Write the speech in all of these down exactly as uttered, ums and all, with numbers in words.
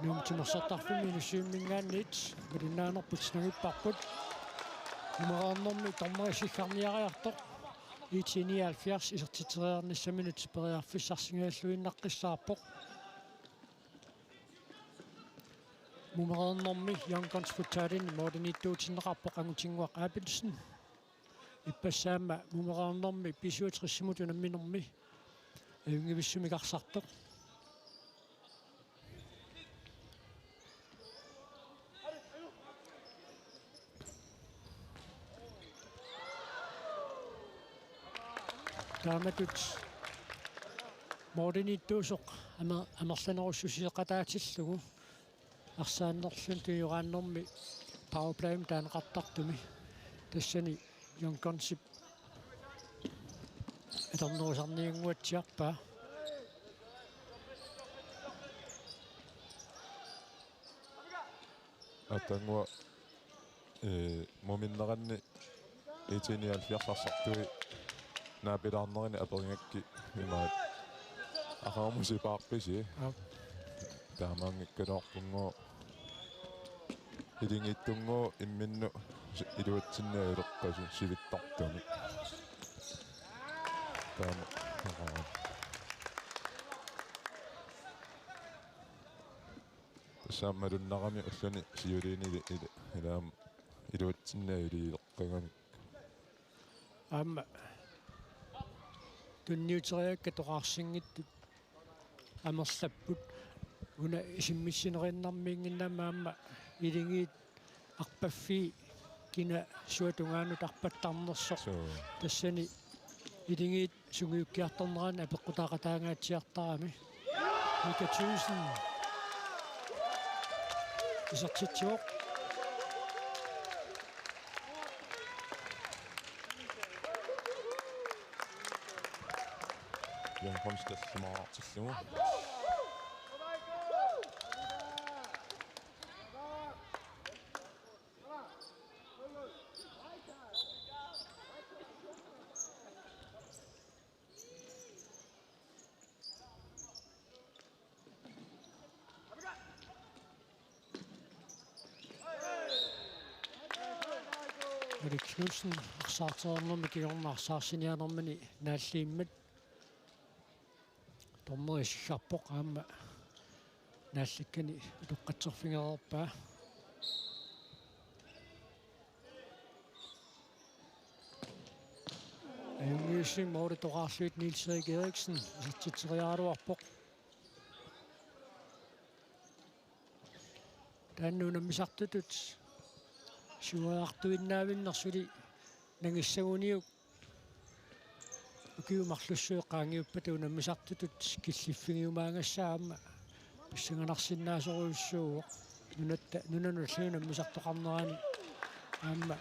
Nuummi timersortarfimmi Inussivimminngaanniit malinnaanerput sinagipparput. Mumereernermi dommeri siggarniariartoq I T nioghalvfjerds isertitseriarnissaminut periarfissarsingajalluinnaqqissaarpoq. Mumereernermi Young Guns Futsalini målimiittuutinneqarpoq Angutinnguaq Abelsen. Ippassaq aamma mumereernermi B syvogtres-imut unamminermi ajunngivissumik arsartoq. Taamatut målimiittuusoq amer-, amerlanerussuseqataatillugu arsaannerluni tunujoraannermi powerplaymik taaneqartartumi. Tassani Young Gunsip atornerusarniannguatsiarpaa. Atangua, eh, muminneranni I T nioghalvfjerds arsartui naapilaarnerini aperigakkit imaat: Aqagu musipaarpisi? Aap. Taamaanngikkaluarpunngooq, iligiittunngooq imminnut iluatsinniarpasut sivittartumi. Taama. Tassa malunnarami ulluni siuliini ili-, ili-, ilaam iluatsinniarpasut iligiileqqagamik. Aamma tunniuteriakkat toqaarsinngitsut amerlapput. Una isimmissinerinnarmiinnginnama aamma iligiit arpaffii kina suatungaanut arpattarnersoq. Suu. Tassani iligiit sungiukkiartornerani apeqqutaaqataangaatsiartarami. Mika Thyssen isertitsivoq. Jan Holst tallimaartillugu. Erik Knudsen arsaartereernermi kingorna arsaarsiniaanermini naalliimmat. Dommeri siggarpoq aamma naallikkani utoqqatserfigereerpaa. Ajunngivissumik måli toqarlugu Niels Erik Eriksen isertitseriaraluarpoq. Taanna unammisartutut siuariartuinnaavinnersuli nangissaguniuk ukiut marlussuit qaangiuppata unammisartutut killiffigiumaagassaaq aamma pissanganarsinnaasorujussuuvoq. Nunatta, nunanut allanut unammisartoqarnerani aamma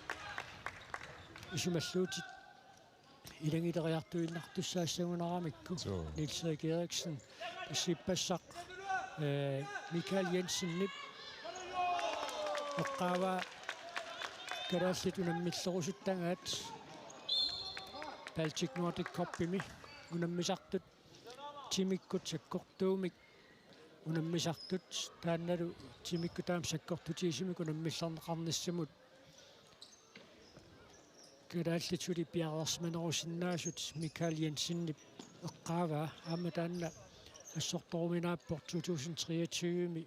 isumalluutit ilagileriartuinnartussaassagunaramikku. Suu. Niels Erik Eriksen, tassa ippassaq, eh, Michael Jensenip eqqaavaa kalaallit unammillerusuttagaat Baltic Nordic Cupimi unammisartut timikkut sakkortuumik unammisartut, taannalu timikkut taama sakkortutigisumik unammillerneqarnissamut kalaallit suli piareersimanerusinnaasut Michael Jensenip eqqaavaa. Aamma taanna assortoruminaappoq to tusind treogtyve-mi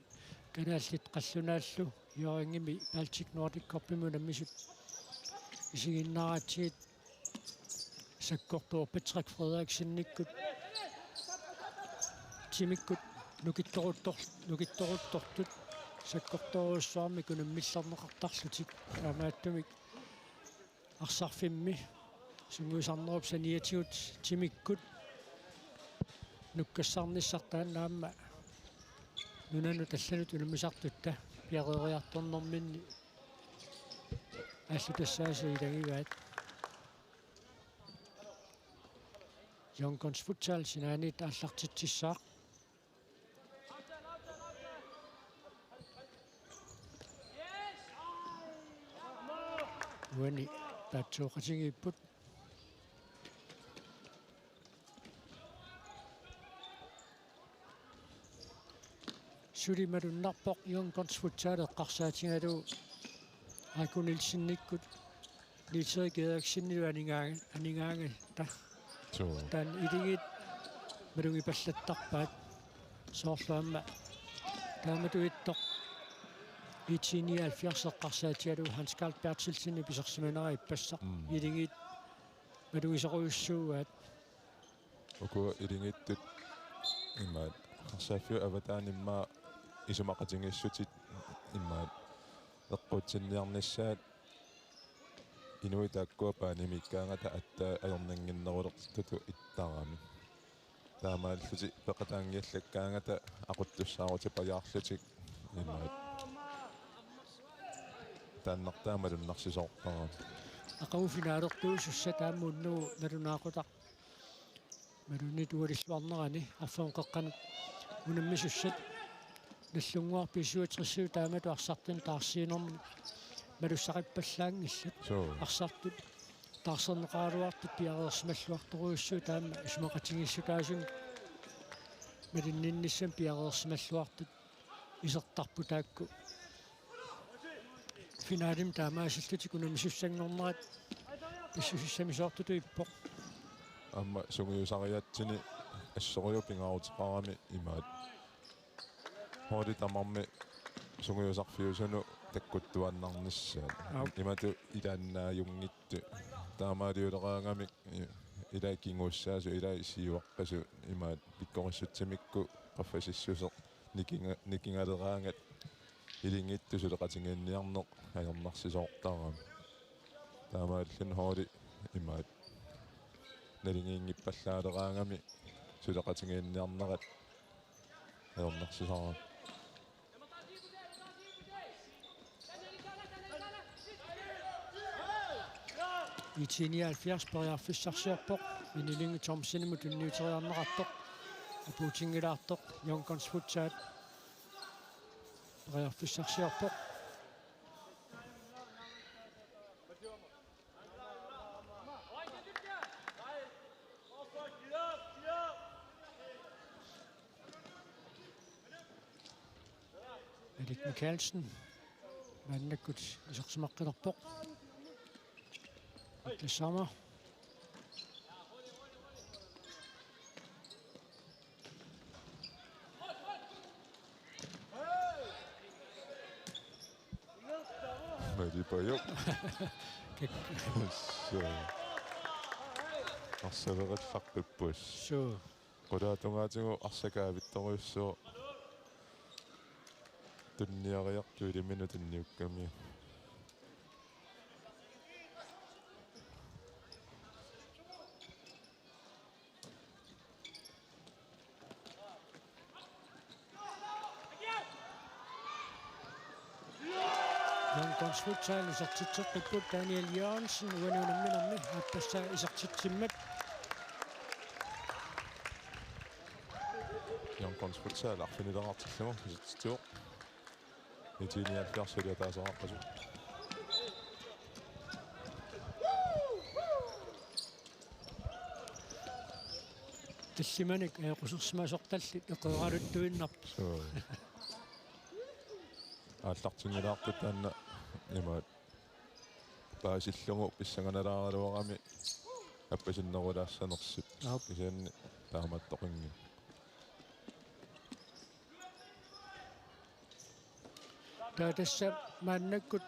kalaallit qallunaallu Hjørringimi Baltic Nordic Cupimi unammisut isiginnaaratsigit sakkortuumik Patrick Frederiksenimut timikkut nukittoruttor-, nukittoruttortut sakkortoorujussuarmik unammillerneqartarlutik, taamaattumik arsarfimmi sungiusarnerup saniatigut timikkut nukkassarnissaq taanna aamma nunanut allanut unammisartutta piareeriartornerminni aallutassaasa ilagivaat. Young Guns Futsal sinaaniit aallartitsissaaq. Uani paatsooqatigiipput. Suli malunnarpoq Young Guns Futsal eqqarsaatigalugu Aaku Nielsenikkut Niels Erik Eriksenilu anigaa-, anigaangata. Suu. Taanna Iligiit malugipallattarpaat soorlu aamma taamatut ittoq IT nioghalvfjerds eqqarsaatigalugu Hans Carl Berthelsenip isersimanera ippassaq. Mm. Iligiit malugisorujussuugaat. Uku Iligiittut imaat arsaaffiup avataani immaqa isumaqatigiissutit imaat eqquutsinniarnissaat inuit taakkua paanimiikkaangata aatsaat ajornannginnerulertutut ittarami. Taamaalillutik peqataanngiallakkaangata aquttussaarutipajaarlutik imaat. Taannartaa malunnarsisoortarami. Aqagu finalertuusussat aamma unnugu nalunaaqutaq. Malunnit ualilluarnerani arfineq-qeqqanut unammisussat Nagdlunguarpi syvogtres taamatut arsartunut taarsiinermut malussaqippallaanngillat. Suu. Arsartut taarserneqaraluartut piareersimalluartorujussuit taama isumaqatigiissutaasut malinninnissamut piareersimalluartut isertarput taakku. Finalimi taamaasillutik unammisussanngornerat pissusissamisoortutut ippoq. Aamma sungiusariaatsini assorujuk pingaaruteqarami imaat. Holdit tamarmik sungiusarfiusunut takkuttuaannarnissaat. Aap. Imatut ilaannaajunngitsut. Taamaaliuleraangamik i-, ilai kinguussaasut, ilai siuaqqasut, imaat pikkorissutsimikku qaffasissuseq nikinga-, nikingaleraangat Iligiittut suleqatigiinniarneq ajornarsisoortarami. Taamaalilluni holdit imaat naligiinngippallaaleeraangami suleqatigiinniarnerat ajornarsisoorami. IT nioghalvfjerds periarfissarsiorpoq, Minni Lynge Thomsenimut tunniuteriarneqartoq, apuutinngilaartoq, Young Guns Futsal periarfissarsiorpoq. Erik Mikaelsen maannakkut isersimaqqilerpoq. Tassama. Malipajuk. Kik. Ussa. Arsalerallarpippusi. Suu. Qulaatungaatigut arsaq kaavittorujussuuvoq. Tunniariartoq iliminut tunniukkamiuk. Young Guns Futsal isertitseqqipput, Daniel Jørgensen uani unamminermi aappassaa isertitsimmat. Young Guns Futsal arfinileqartillugu isertitsivoq. IT nioghalvfjerds suliaq taasaqaqqasoq. Tallimanik ajoqusersimasortallit eqeeraluttuinnarput. Suu. Aallartinngilaartut taanna imaat paasillugu pissanganalaaraluarami appasinnerulaassanersut. Aap. Kisianni taamaattoqanngilaq. Taava tassa maannakkut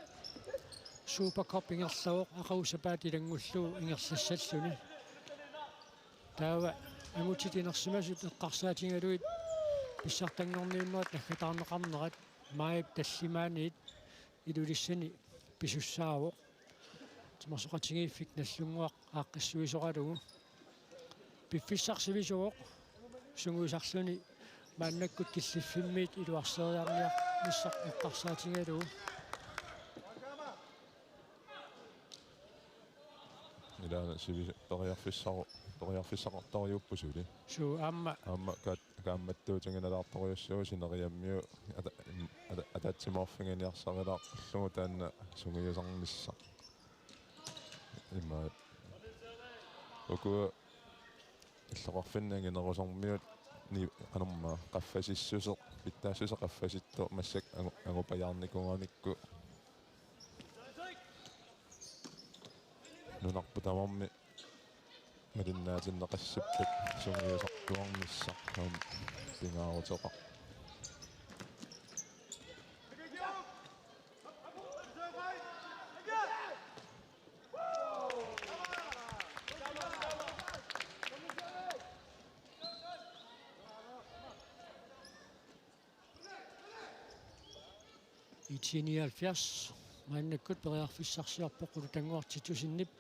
Super Cup ingerlavoq, aqagu sapaatip ilanngullugu ingerlassalluni. Taava angutit inersimasut eqqarsaatigalugit pissartanngorniunnerit naggataarneqarnerat maajip tallimaaniit Ilulissani pisussaavoq. Timersoqatigiiffik Nagdlunguaq aaqqissuisoralugu piffissaq sivisuvoq, sungiusarluni maannakkut killiffimmiit iluarseriarniarnissaq eqqarsaatigalugu. Ilaana sivis-, periarfissaru-, periarfissaqartariuppoq suli. Suu, aamma. Aamma kaat-, kaammattuutigilaartorujussuuvoq sineriammiu ata-, im-, ata-, ataatsimoorfiginiarsarilaarlugu taanna sungiusarnissaq. Ima uku illoqarfinni anginerusarmiut ni-, qanormaa qaffasissuseq, pitsaassuseq qaffasittoq massakkut angu-, angupajaarnikuugamikku. Nunarput tamarmi malinnaatinneqassappat sungiusartuarnissaq aamma pingaaruteqarpoq. I T nioghalvfjerds maannakkut periarfissarsiorpoq Qulutannguaq Titussenip.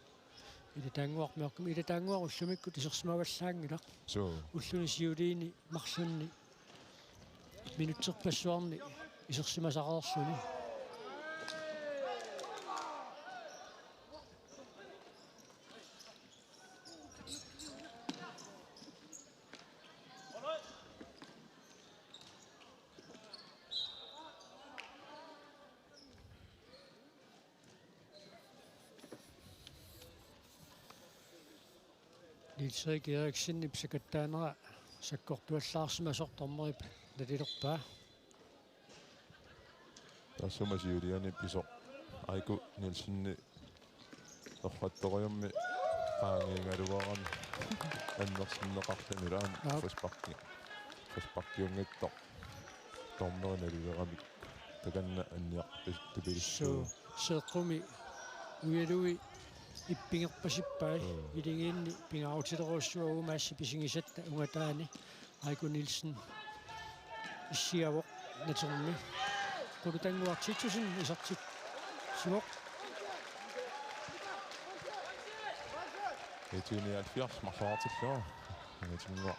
Ilataannguaq Mørkemik, Ilataannguaq ullumikkut isersimavallaanngilaq. Suu. Ulluni siuliini marlunni minutserpassuarni isersimasareerluni. Niels Erik Eriksenip sakattaanera sakkortuallaarsimasoq dommerip nalilerpaa. Taassuma siuliani pisoq Aiku Nielsenip errattoriummi qaangiigaluarami annersinneqarluni ilaana. Aap. Frisparki. Frisparkiunngitsoq. Dommeri nalileramik. Takanna anniarpis-, tupilissuuvoq. Suu, seeqqumi ujalui ippigerpasippai. Mm. Iligiinni pingaarutilerujussuuvoq maassi pisigisatta ungataani. Aiku Nielsen issiavoq natermi. Qulutannguaq Titussen isertitsivoq. I T nioghalvfjerds marloraartillugu. Qulutannguaq.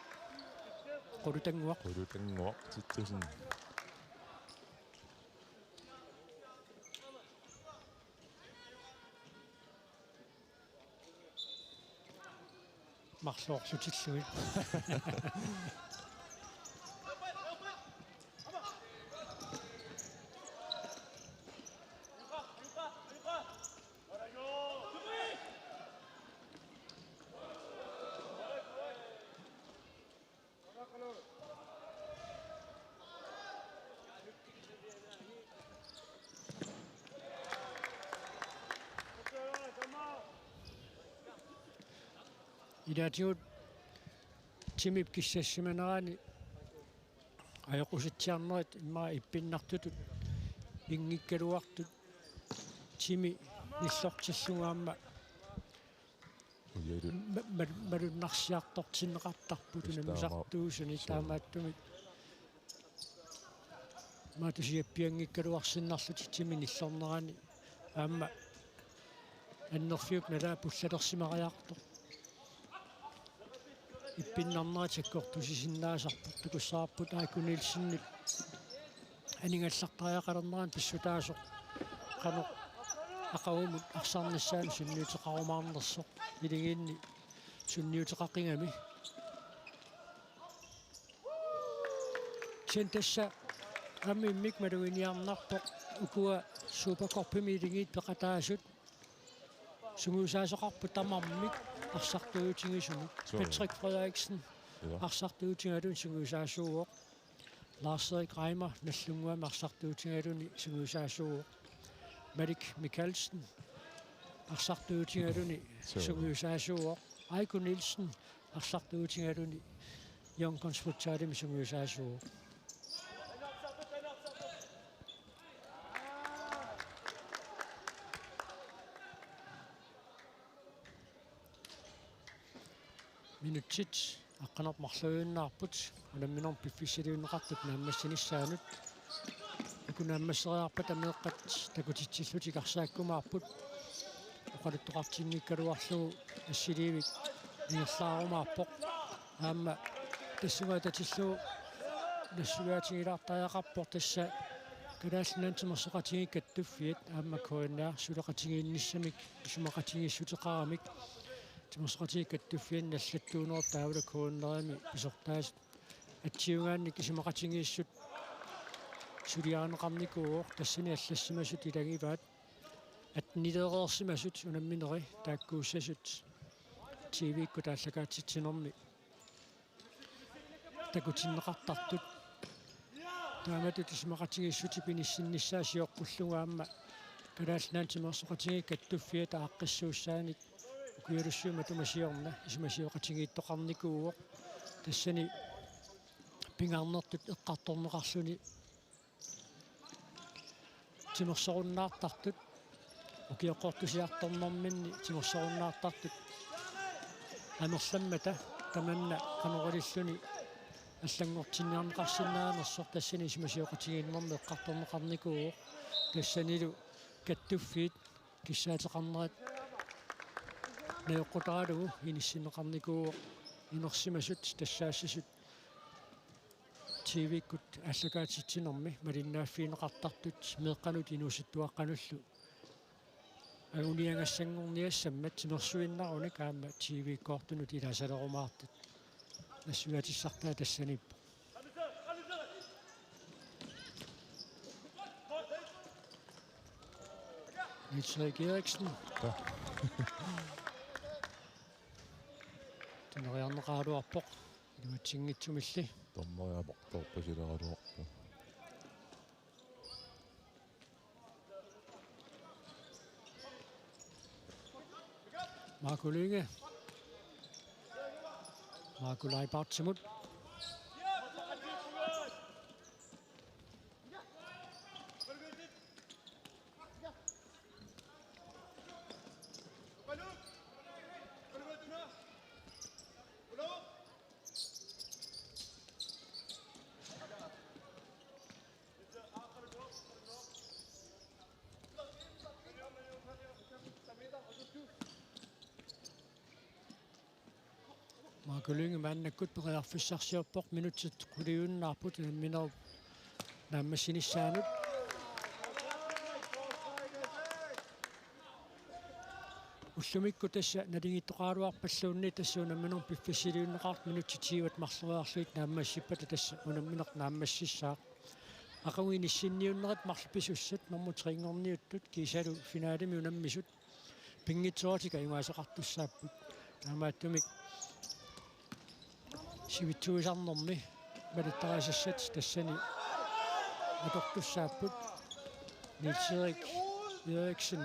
Qulutannguaq. Qulutannguaq Titussen. Marloorlutillugit. Ilaatigut timip kissassimanerani ajoqusitsiarnerit immaqa ippinnartutut inngikkaluartut timi nillortillugu aamma Ujalu. Ma-, ma-, malunnarsiartortinneqartarput. Just unammisartuusuni taama-, taamaattumik. Maatusiappianngikkaluarsinnarlutik timi nillornerani aamma annerfiup nalaa pullalersimariartoq. Ippinnarnerat sakkortusisinnaasarput, takussavarput Aiku Nielsenip aningallartariaqalernerani pissutaasoq qanoq aqagumut arsarnissaanut sunniuteqarumaarnersoq, iligiinni sunniuteqaqigami. Kisianni tassa aamma immikkut maluginiarnarpoq ukua Supercuppimi iligiit peqataasut. Sungiusaasoqarput tamarmik arsartuutigisumik. Suu. Patrick Frederiksen. Ja. Arsartuutigaluni sungiusaasuuvoq. Lars Erik Reimer Nagdlunguami arsartuutigaluni sungiusaasuuvoq. Malik Mikkelsen arsartuutigaluni. Suu. Sungiusaasuuvoq. Aiku Nielsen arsartuutigaluni Young Guns Futsalimi sungiusaasuuvoq. Minutsit Aqqaneq-marluinnarput unamminermi piffissaliunneqartut naammassinissaanut. Uku naammasseriarpata meeqqat takutitsillutik arsaakkumaarput. Oqaluttoqartinngikkaluarlugu assiliivik ingerlaarumaarpoq. Aamma tassunga atatillugu nassuiaatigilaartariaqarpoq tassa Kalaallit Nunaanni Timersoqatigiit Kattuffiat aamma K N R suleqatigiinnissamik isumaqatigiissuteqaramik. Timersoqatigiit Kattuffianni allattuunerup taavalu K N R-imi pisortaasut atsiugaannik isumaqatigiissut suliarineqarnikuuvoq, tassani allassimasut ilagivaat attenileereersimasut unammineri taakkuussasut T V-kkut aallakaatitsinermi takutinneqartartut. Taamatut isumaqatigiissutit inissinnissaat sioqqullugu aamma Kalaallit Nunaanni Timersoqatigiit Kattuffiata aaqqissuussaanik ukialussuit matuma siorna isumasioqatigiittoqarnikuuvoq. Tassani pingaarnertut eqqartorneqarluni timersorunnaartartut, ukioqqortusiartornerminni timersorunnaartartut amerlammata tamanna qanoq ililluni allanngortinniarneqarsinnaanersoq tassani isumasioqatigiinnermi eqqartorneqarnikuuvoq. Tassanilu kattuffiit kissaateqarnerat najoqqutaralugu inissinneqarnikuuvoq, inersimasut tassaassasut T V-kkut aallakaatitsinermi malinnaaffigineqartartut meeqqanut inuusuttuaqqanullu anguniagassanngorniassammat timersuinnarunik aamma T V-kkoortunut ilaasalerumaartut. Nassuiaatissartaa tassaniippoq. Niels Erik Eriksen. Ja. Tuneriarneqaraluarpoq. Iluatsinngitsumilli. Dommeriaportoorpasileraluarpoq. Marco Lynge. Marco Leibartsimut. Marco Lynge maannakkut periarfissarsiorpoq, minutsit quliunnaarput unamminerup naammassinissaanut. Ullumikkut tassa naligiittoqaraluarpalluunniit tassa unamminermi piffissaliunneqartut minutsit tyvet marloriarlugit naammassippata tassa unammineq naammassissaaq. Aqagu inissinniunnerit marluk pisussat nummer tre-nngorniuttut kiisalu finalemi unammisut pinngitsooratik ajugaaseqartussaapput. Taamaattumik sivitsuisarnermi malittarisassat tassani atortussaapput. Niels Erik Eriksen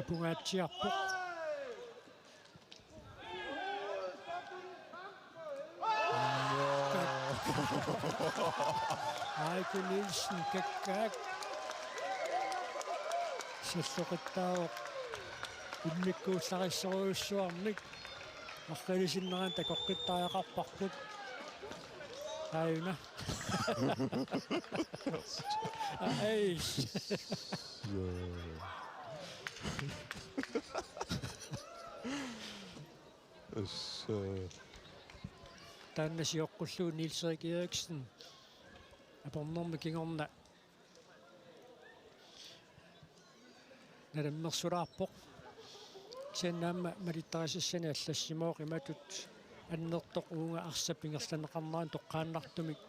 apungaatsiarpoq. Aiko Nielsen kakkaak. Salloqittaavoq immikkuullarissorujussuarmik. Arrilisinnerani takoqqittariaqarparput. Aajuna. Ai. Yes, øh. Taanna sioqqullugu Niels Erik Eriksen apornermi kingorna nalimmersulaarpoq. Kisianni aamma malittarisassani allassimavoq imatut annertoq uunga arsap ingerlanneqarnerani toqqaannartumik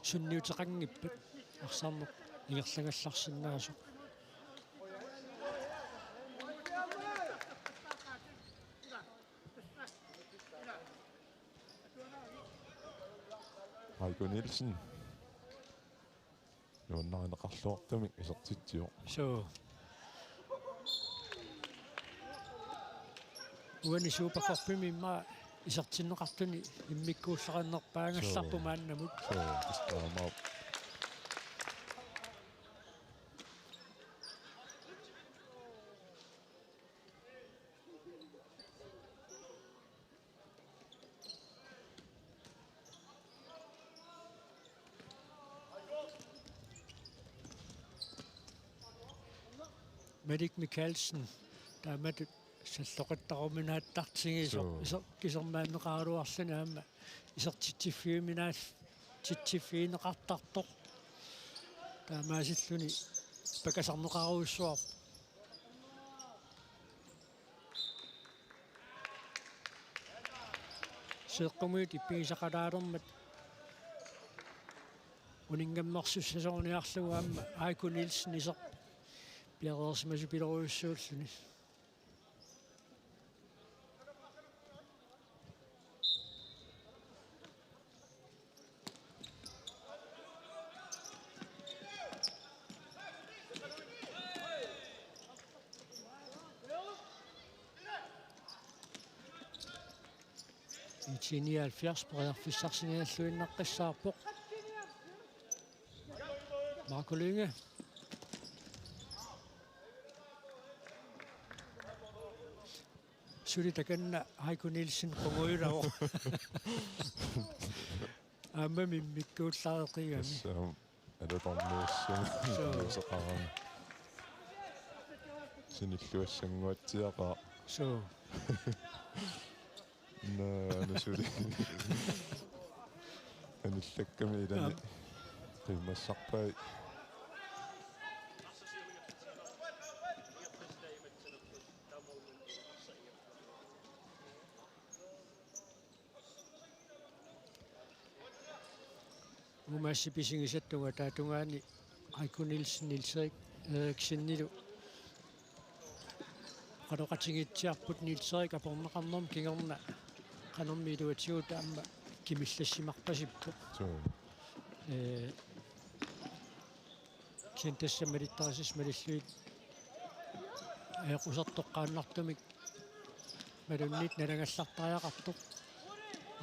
sunniuteqanngippat arsarneq ingerlagallarsinnaasoq. Aiko Nielsen. Nuannarineqarluartumik isertitsivoq. Suu. Uani Supercupimi immaqa isertinneqartuni immikkuullarinnerpaangallarpoq. Suu. Maannamut. Suu, taamaappoq. Malik Mikaelsen taamatut salloqittaruminaattartigisoq. Suu. Iser-, kisermaanneqaraluarluni aamma isertitsiffiuminaal-, titsiffigineqartartoq. Taamaasilluni pakasarneqarujussuarpoq. Seeqqumut ippigisaqalaalermat uninngammersussasorniarlugu aamma Aiko Nielsen iserpoq piareersimasupilorujussuulluni. IT nioghalvfjerds periarfissarsinnialluinnaqqissaarpoq. Marco Lynge. Suli takanna Aiko Nielsen qungujulavoq. Aamma mimmikkuullareqigami. Tassa alutorniussami. Suu. Iluseqarami. Sinilluassannguatsiaqaaq. Suu. Naa, nu suli. Anillakkami ilani. Aap. Qiimmassarpai. Uumassi pisigisattunga taatungaani Aiko Nielsen Niels Erik Eriksenilu oqaloqatigiitsiarput Niels Erik aporneqarnermut kingorna qanormi iluatigut aamma kimillassimarpasippoq. Suu. Ee, kisianni tassa malittarisassat malillugit ajoqusertoqqaannartumik malunnit nalangallartariaqartoq.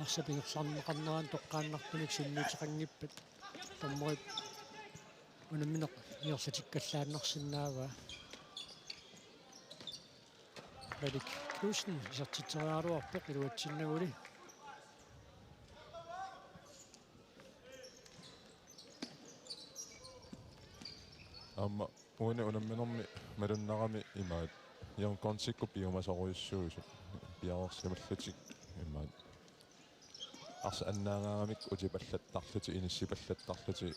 Arsap ingerlanneqarnerani toqqaannartumik sunniuteqanngippat. Dommerip unammineq ingerlatikkallaannarsinnaavaa. Malik Knudsen isertitseriaraluarpoq iluatsinnaguli. Aamma uani unamminermi malunnarami imaat Jørgen Kornsikkut piumasorujussuusut piareersimallutik imaat. Arsaq annaagaaramik utipallattarlutik, inissipallattarlutik,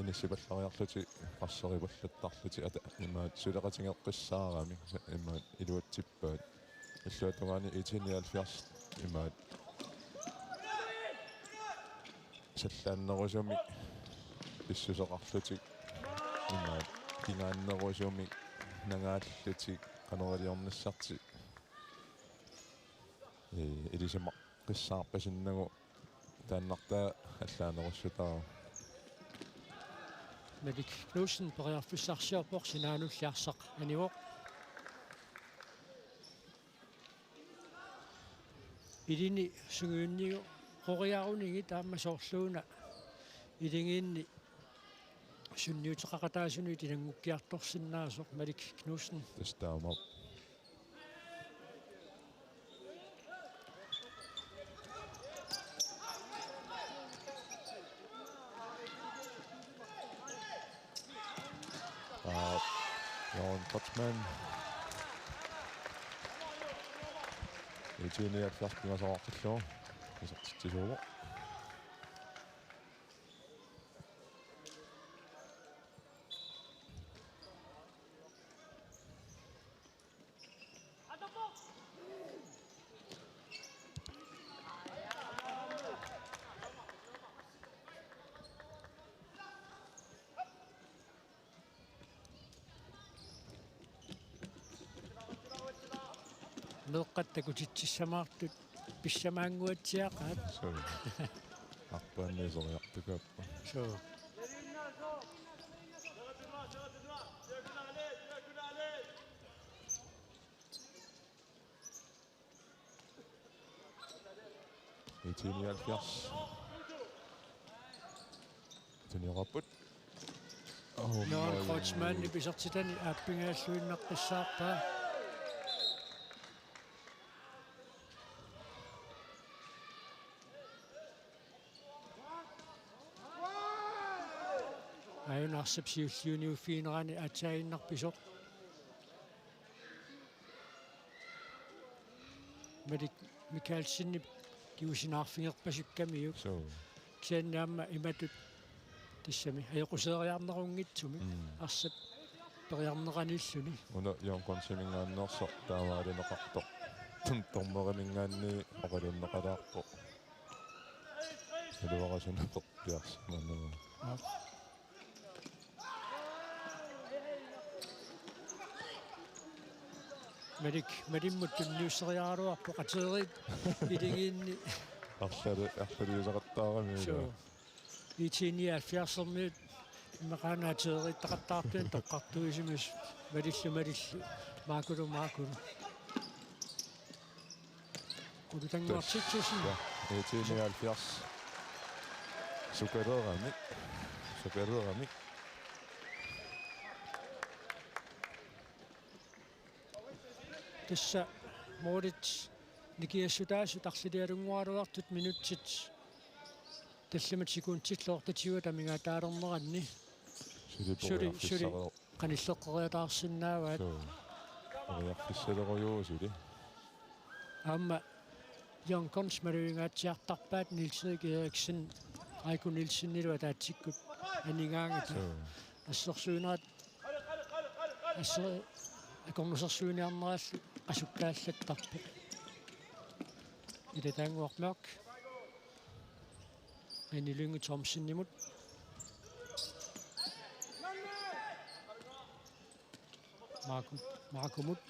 inissipallariarlutik, qarseripallattarlutik, ata imaat suleqatigeqqissaarami imaat iluatsippaat. Illuatungaani IT nioghalvfjerds imaat sallaannerusumik pissuseqarlutik imaat kingaannerusumik nangaallutik qanoq iliornissartik. Ee, ilisimaqqissaarpasinnagu taannartaa allaanerussutaavoq. Malik Knudsen periarfissarsiorpoq, sinaanulli arsaq anivoq. Ilini sungiunnigu qoriarunigit aamma soorluuna iligiinni sunniuteqaqataasunit ilanngukkiartorsinnaasoq Malik Knudsen. Tassa taamaappoq. Aa, Jørgen Kreutzmann. IT nioghalvfjerds pingasoqartillugu. Isertitsisuuvoq. Meeqqat takutitsissamaartut pissamaannguatsiaqaat. Suu. Arpaannaq iseriartukaappoq. Suu. IT nioghalvfjerds. Tuniorapput. Oh, Jørgen Kreutzmannip isertitani aappingajalluinnaqqissaarpaa. Aajuna arsap siulliuniuffiginerani aatsaaginnarpisoq. Malik Mikaelsenip kingusinaarfigerpasikkamiuk. Suu. Kisianni aamma imatut tassami ajoquseeriarnerunngitsumik. Mm. Arsap periarneqanngilluni. Una Jørgen Guntsiminngaanneersoq taamaalineqartoq. Dommeriminngaanniit oqalunneqalaarpoq. Iluara suna perpiarsimaneraa. Aap. Malik, Malimmut tunniusseriaraluarpoq ateeriit iligiinni. Arlali-, arlaliusaqattaarami. Suu. Ilaa. I T nioghalvfjerdsermiut immaqaana ateeriittaqattaartunik toqqartuisimasut. Malillu, Malillu. Maakulu, Maakulu. Qulutannguaq Titussen. Ja, I T nioghalvfjerds. Sukalerami. Sukalerami. Tassa målit nikingassutaasut arlalialunngoraluartut minutsit tallimat sekundillu otteogtyve amigaataalerneranni. Suli, suli, suli. Periarfissareo-, qanilleqqeriataarsinnaavaat. Suu. Periarfissalerujuusuli. Aamma Jørgen Gunts malugingaatsiartarpaat Niels Erik Eriksen, Aiko Nielsenilu ataatsikkut anigaangata. Suu. Assersuinerat, asser-, akornusersuiniarnerallu qasukkaallattarpoq. Ilaa Taannguaq Mørch. René Lynge Thomsenimut. Marco, Marcomut.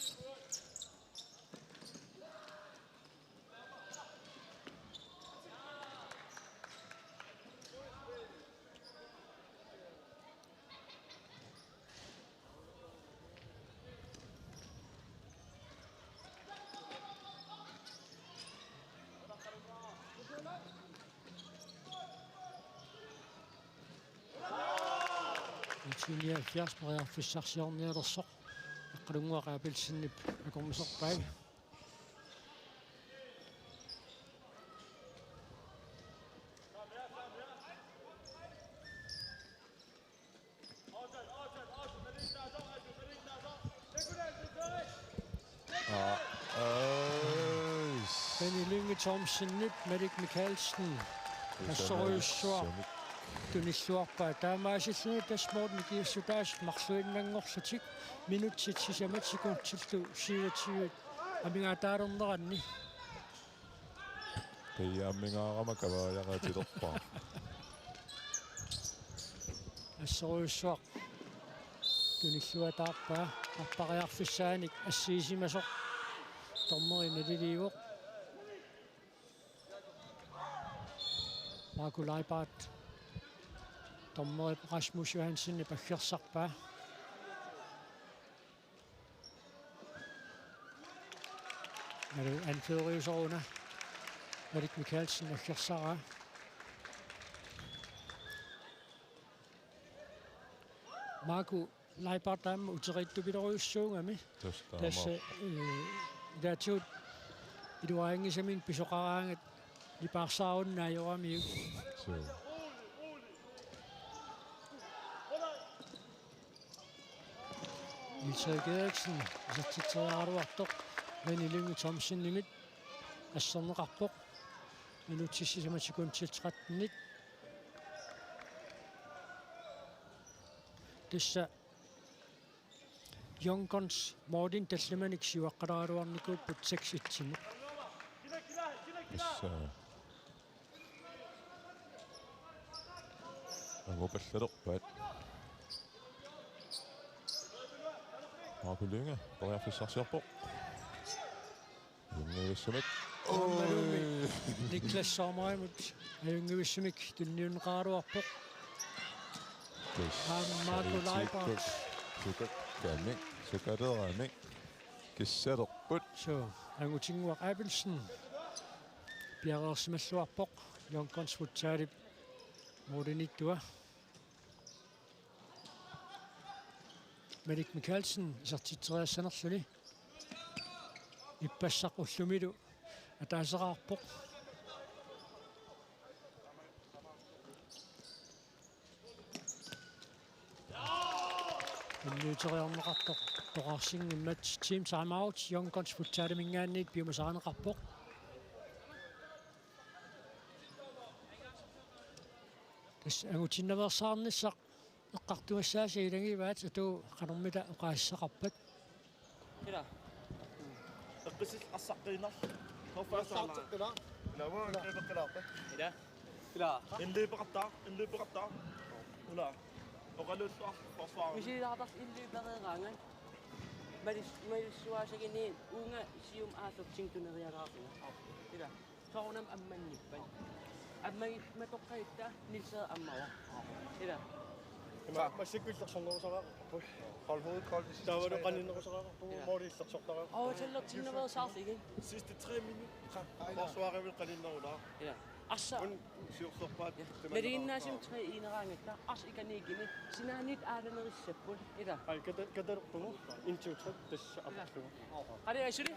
I T nioghalvfjerds periarfissarsiornialersoq. Aqqalunnguaq Abelsenip akornuserpai. Aa, øj. René Lynge Thomsenip Malik Mikaelsen assorujussuaq tunilluarpaa. Taamaasilluni tassa målit nikingassutaasut marluinnanngorlutik minutsit sisamat sekundillu syvogtyve amigaataalerneranni. Qiiaammingaarama kavaajaqatilerpaa. Assorujussuaq tunilluataarpaa, appariarfissaanik assiisimasoq. Dommeri naliliivoq. Marco Leibhardt. Dommeri Rasmus Johansenip aggersarpaa. Malu anføreriusoruna Malik Mikaelsen aggersaraa. Marco Leibhardt aamma uteriittupilorujussuugami. Tassa taama. Tassa, eh, ilaatigut iluarinngisamik pisoqaraangat nipaarsaarunnaajoramiuk. Suu. Niels Erik Eriksen isertitseriaraluartoq René Lynge Thomsenimit asserneqarpoq. Minutsit sisamat sekundit trettenit. Tassa Young Guns målinik tallimanik siuaqqaleraluarnikuupput seks et-imut. Tassa angupallalerpaat. Marco Lynge periarfissarsiorpoq. Ajunngivissumik. Aammalumi. Oj. Niklas Sommerimut ajunngivissumik tunniunneqaraluarpoq. Tassa Aamma Marco Leibhardt. Sukakkami, sukalerami. Kissalerput. Suu, Angutinnguaq Abelsen piareersimalluarpoq Young Guns Futsalip målimiittua. Malik Mikaelsen isertitseriassanerluni. Ippassaq ullumilu ataaseqarpoq. Tunniuteriarneqartoq toqqarsinngimmat. Team timeout, Young Guns Futsaliminngaanniit piumasarineqarpoq. Tassa angutinnaveersaarnissaq eqqartugassaasa ilagivaat, atu qanormita oqaasissaqarpat. Ila. Eqqissillit arsaqqiinnarlugu. Ila. Ila. Ila. Indliipeqartaa, indliipeqartaa. Ila. Oqaluulluarlugu forsvarit. Misililaartarlugu indliipereeraangat. Malis-, malissuaasagini uunga siumut aallutit tunerialaarlunga. Ila. Soorunami ammannippat. Ammanngimmatoqqajatta Niels Erik ammavoq. Ila. Ima massakkut illersornerusariaqarpoq. Hold hovedet koldt de sidste Taavalu tre. Qaninnerusariaqarpoq. Ja. Målillersortariaqarpoq. Oo, tallertinnaveersaarlugit. Sidste tre minutter. Forsvaret vil qaninnerulaa. Ila. Arsa. Kun siorsorpaat. Ja. Naligiinnaasumik tre-ineraangatta. Arsa ikaniikini. Sinaaniit aalanerissapput. Ila. Ai, kata-, katalerpugut. En, to, tre, tassa. Ila. Aperlugu. Qali asuli.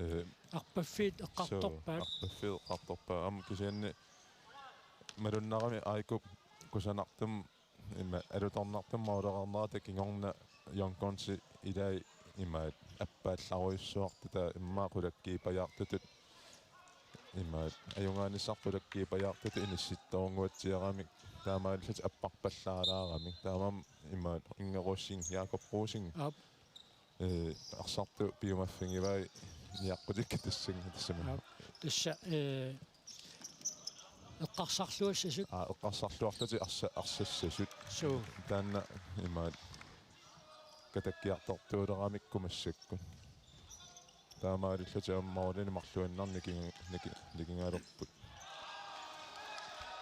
Ee, Arpaffiit eqqartorpaat. Suu, arpaffiit eqqartorpaat. Aamma kisianni malunnarami A I K-p kusanartumik ima alutornartumik måleqarnerata kingorna Young Gunsi ilai imaat appaallarujussuartut, taava immaqa qulakkiipajaartutut imaat ajugaanissaq qulakkiipajaartutut inissittoorunguatsiaramik taamaalillutik apparpallaalaaramik. Taamaammat imaat Inge Rosing, Jakob Rosing. Aap. Ee, arsartut piumaffigivai niaqqutikka tassannga tassami. Aap. Tassa, ee, eqqarsarluassasut. Aa, eqqarsarluarlutik arsa-, arsassasut. Suu. Taanna imaat katakkiartortuuleramikku massakkut. Taamaalillutik aamma målinik marluinnarnik niki-, niki-, nikingalerput.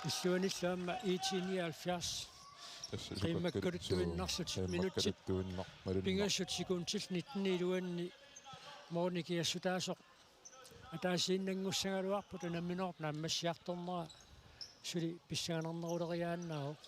Illuanillu aamma I T nioghalvfjerds. Tassa qiimmakkaluttuinnarlutik, suu, minutsit qiimmakkaluttuinnaq-, malunnaq-, pingasut sekundit nitten iluanni måli nikingassutaasoq ataasiinnanngussagaluarpoq, unamminerup naammassiartornera suli pissanganarneruleriaannaavoq.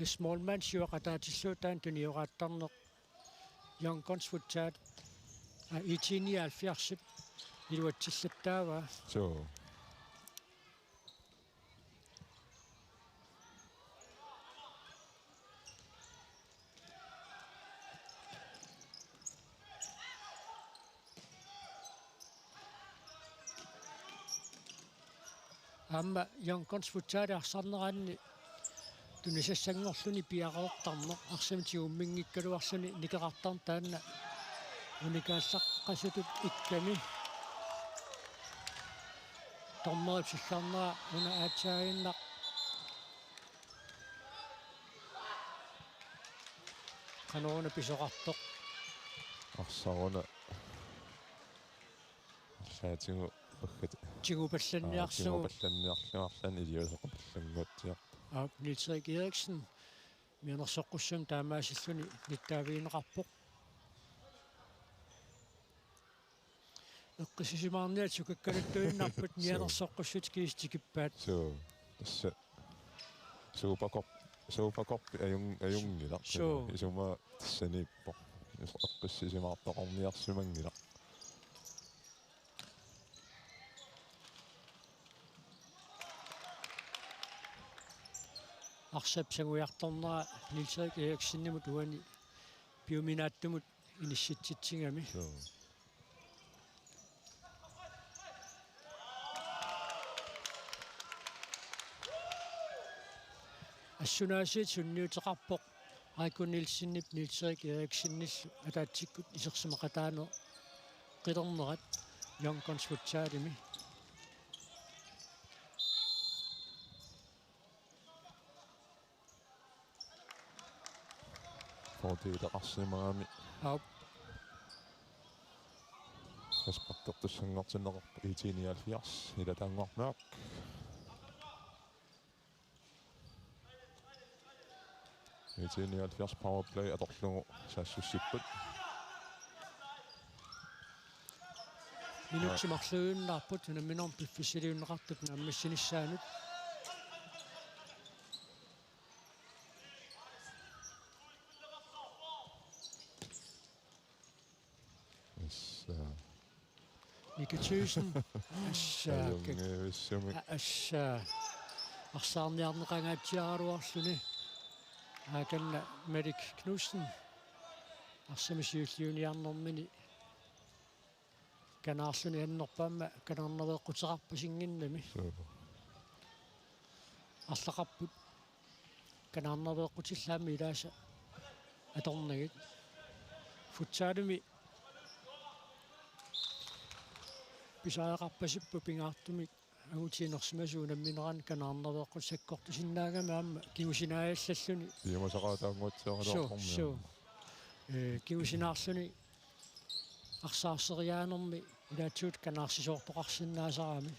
Tassa målmandip siuaqataatillugu taanna tunioraattarneq Young Guns Futsal, aa, I T nioghalvfjerdsip iluatsillattaavaa. Suu. Aamma Young Guns Futsalip arsarneranni tunisassanngorluni piareertarneq, arsamik tigumminngikkaluarluni nikeqartarneq taanna unikaallaqqasutut ikkami. Dommerip sillarnera una aatsaaginnaq. Qanoruna pisoqartoq? Arsaq una. Arlaatigut paggat-. Tigupallanniarlugu. Aa, tigupallanniarlugu arlaannik iliuuseqapallannguatsiarpoq. Aap, Niels Erik Eriksen mianersoqqussummik taamaasilluni nittaavigineqarpoq. Eqqissisimaarniat sukakkaluttuinnarput. Suu. Mianersoqqussutit kiisa tikippaat. Suu. Tassa. Supercup, Supercup ajun-, ajunngilaq. Suu. Isuma tassaniippoq. Eqqissisimaartoqarniarsimanngilaq. Arsap sangujartornera Niels Erik Eriksenimut uani piuminaattumut inissitsitsigami. Suu. Assunaasiit sunniuteqarpoq Aiko Nielsenip Niels Erik Eriksenillu ataatsikkut isersimaqataaneq qilernerat Young Guns Futsalimi. Fordeeleqarsimagami. Aap. Frisparkertussanngortinneqarpoq I T nioghalvfjerds, ilataanngornaak. I T nioghalvfjerds powerplay atorlugu saassussipput. Minutsit marluinnarput unamminermi piffissaliunneqartup naammassinissaanut. Yes, uh, Mika Thyssen. Assa, ajunngivissumik. Assa. Arsaarniarneqangaatsiaraluarluni. Aakanna Malik Knudsen. Arsaq siulliuniarnermini kanaarluni annerpaamik kanaarnaveeqquteqarpasinngimmat. Suu. Arlaqarput kanaarnaveeqqutillit aamma ilaasa atornagit. Futsalimi pisariaqarpasipput pingaartumik angutiinersimasut unamminerani kanaarnaveeqqutit sakkortusinnaagami aamma kingusinaajallalluni. Piumasaqaataannguatsiaraluarpormi. Suu, suu. Ee, kingusinaarluni arsaarseriaanermi ilaatigut kanaarsisoortoqarsinnaasarami.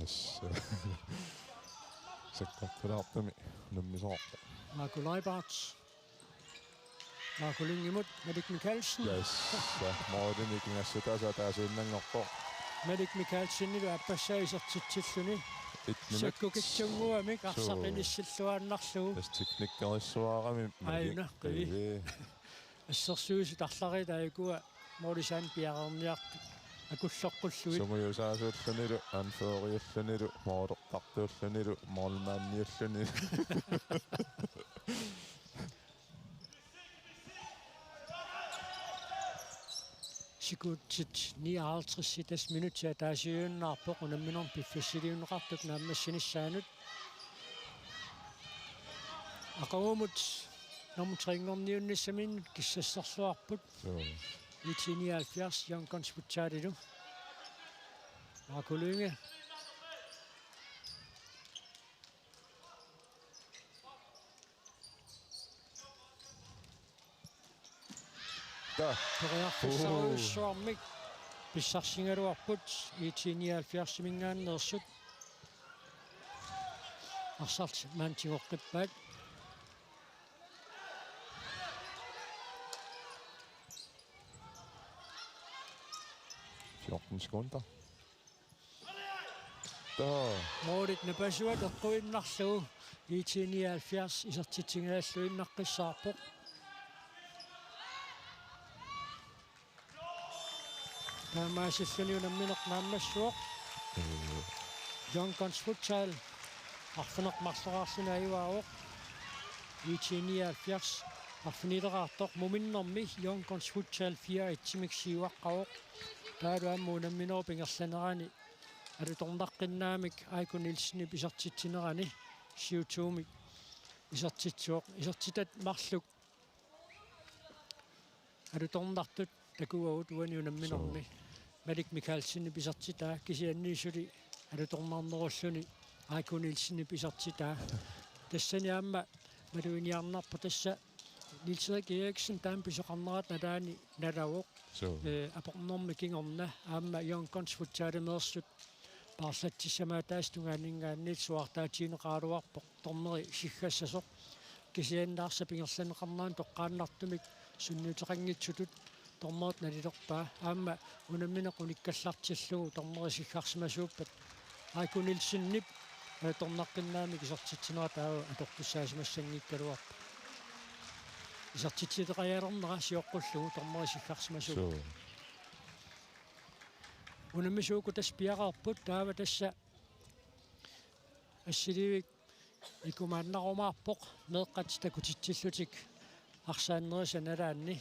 Yes. Sakkortulaartumik unammisoqarpoq. Marco Leibart. Marco Lyngimut, Malik Mikaelsen. Yes. Målimi kingassutaasa ataasiinnanngorpoq. Malik Mikaelsenilu aappassaa isertitsilluni. Et minut. Sakkukitsunnguamik arsaq inissilluaannarlugu. Yes, teknikkerissuarami. Aajuna, qivi. Qivi. Assersuisut arlallit taakku målisianik piareerniartut akulloqqullugit. Sungiusaasuullunilu, anføreriullunilu, målertartuullunilu, målmandiullunilu. Sekundit nioghalvtreds, tassa minutsit ataasiinnarpoq unamminermi piffissaliunneqartup naammassinissaanut. Aqagumut nummer tre-nngorniunnissaminnut kissasserluarput. Joo. I T nioghalvfjerds, Young Guns Futsalilu. Marco Lynge. Taa. Periarfissarujussuarmik pissarsigaluarput I T nioghalvfjerdsiminngaanneersut. Arsartik maanna tigoqqippaat. Fjorten sekunder. Taa. Målit napasuat eqquinnarlugu I T nioghalvfjerds isertitsingaalluinnaqqissaarpoq. Taamaasilluni unammineq naammassivoq. Young Guns Futsal arfineq-marloraarluni ajugaavoq. I T nioghalvfjerds arfinileraartoq, muminnermi Young Guns Futsal fire et-imik siuaqqavoq. Taavalu aamma unamminerup ingerlanerani alutornaqqinnaamik Aiko Nielsenip isertitsinerani siutuumik isertitsivoq. Isertitat marluk alutornartut takuagut uani unamminermi. Suu. Malik Mikaelsenip isertitaa kisianni suli alutornarnerulluni Aiko Nielsenip isertitaa. Tassani aamma maluginiarnarpoq tassa Niels Erik Eriksen taama pisoqarnerata nalaani nalavoq. Suu. Ee, apornermi kingorna aamma Young Guns Futsalimeersut paarlatsissamaataasa tungaaninngaanniit suaartaatigineqaraluarpoq dommeri siggassasoq. Kisianni arsap ingerlanneqarnerani toqqaannartumik sunniuteqanngitsutut dommerit nalilerpaa. Aamma unammineq unikkallartillugu dommeri siggarsimasuuppat Aiko Nielsenip alutornaqqinnaamik isertitsinera taava atortussaasimassanngikkaluarpoq. Isertitserialernera sioqqullugu dommeri siggarsimasuuppat. Suu. Unammisut uku tassa piareerput, taava tassa assiliivik ikumaannarumaarpoq meeqqat takutitsillutik arsaannerisa nalaanni.